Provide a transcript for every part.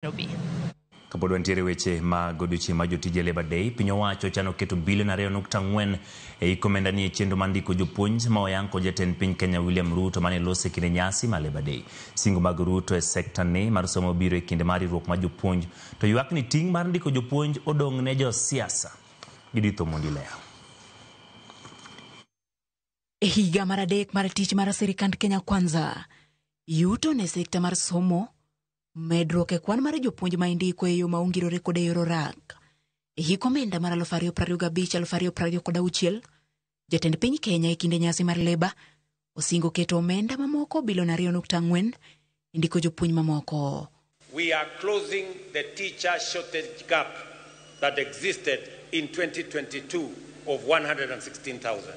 Nairobi. Kapod wantiere weche mag odiochieng' mar jotije Labour Day, piny owacho chano keto bilion 2.4 e iko omenda ni e chenro mar ndiko jopuonj ma oyang kod jatend piny Kenya William Ruto mane lose e kinde nyasi mar Labour Day. Singo mag Ruto e sekta ni mar somo biro e kinde mar riwruok mar jopuonj to ywak ni ting' mar ndiko jopuonj odong' ne josiasa. Judith Omondi lero. E higa mar adek mar tich mar sirikand Kenya Kwanza, yuto ne sekta mar somo, medruok e kwan mar jopuonj ma indiko e yo ma ongirore kod e yor orak. E hik omenda mar 2025-2026, jatend piny Kenya e kinde nyasi mar Labour osingo keto omenda mamoko bilion 2.4 e ndiko jopuonj mamoko. We are closing the teacher shortage gap that existed in 2022 of 116,000.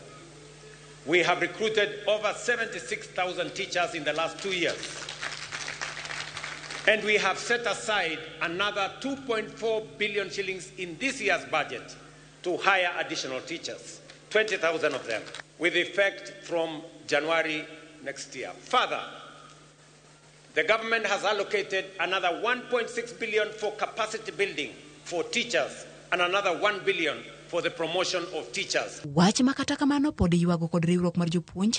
We have recruited over 76,000 teachers in the last 2 years. And we have set aside another 2.4 billion shillings in this year's budget to hire additional teachers, 20,000 of them, with effect from January next year. Further, the government has allocated another 1.6 billion for capacity building for teachers and another 1 billion for the promotion of teachers. Wach ma kata kamano pod iywago kod riwruok mar jopuonj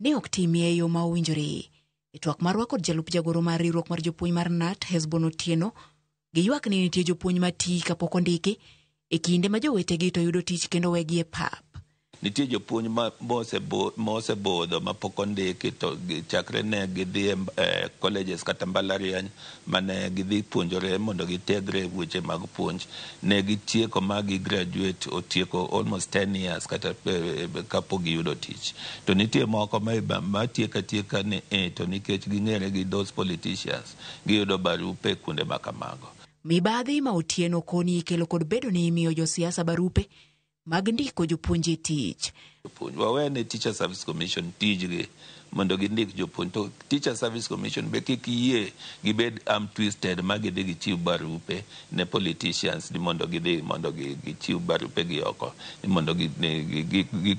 ne ok timie e yo ma owinjore. E twak marwa kod jalup jagoro mar riwruok mar jopuonj mar KNUT Hesbon Otieno, giywak ni nitie jopuonj mati kapok ondiki e kinde ma jowetegi to yudo tich kendo wegi e pap. Nitie jopuonj ma mosebudho mapok ondiki to chakre ne gidhi e colleges kata mbalariany mane gidhi puonjore mondo gitegre e weche mag puonj. Ne gitieko ma gi graduate, otieko almost 10 years kata kapok giyudo tich. To nitie moko ma tieko atieka ni to nikech ging'ere gi those politicians, giyudo barupe kuonde ma kamago. Mibadhi ma Otieno koni ikelo kod bedo ni imiyo josiasa barupe mag ndiko jopuonj e tich. Jopuonj wawe ne Teacher Service Commission tijgi mondo gindik jopuonj, to Teacher Service Commission be kik yie gibed arm twisted ma gidhi gichiw barupe ne politicians ni mondo gidhi mondo gichiw barupe gi oko ni mondo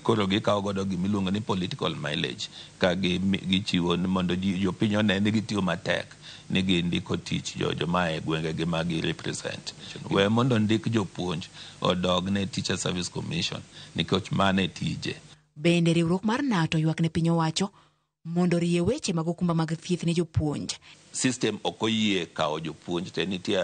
koro gikawo godo gimiluongo ni political mileage ka gichiwo ni mondo jopiny one ni gitiyo matek ni gindiko tich joma e gwengegi ma gi represent. We mondo ndik jopuonj odog ne Teacher Service Commission nikech mano e tije. Bende riwruok mar KNUT oywak ne piny owacho mondo orie weche mag okumba mag thieth ne jopuonj. System ok oyie kawo jopuonj te. Nitie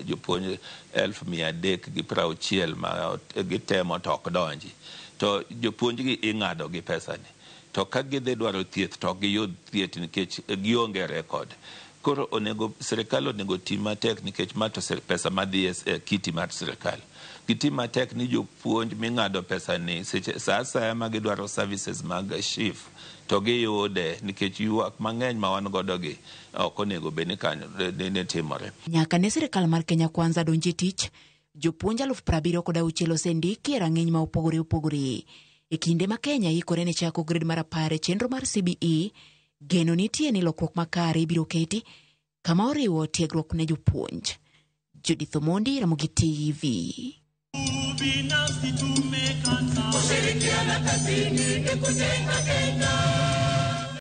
jopuonj 360,000 ma gitemo to ok donji, to jopuonj gi ing'ado gi pesa ni, to ka gidhi dwaro thieth to ok giyud thieth nikech gionge record. Koro onego sirikal onego ti matek nikech ma to pesa madhi e kitty mar sirikal. Giti matek ni jopuonj ming'ado pesa ni seche sa asaya ma gidwaro services mag SHIF to giyude, nikech ywak mang'eny ma wan godo gi ok onego bed ni kanyo ni timore. Nyaka ne sirikal mar Kenya Kwanza donj e tich, jopuonj 76,000 osendiki e rang'iny ma opogore opogore. E kinde ma Kenya ikore ne chako grade mar 10 e chenro mar CBE, geno nitie ni lokruok makare ibiro keti kama oriwo tiegruok ne jopuonj. Judith Omondi, Ramogi TV. Kushirikiana kazini ni kujenga Kenya.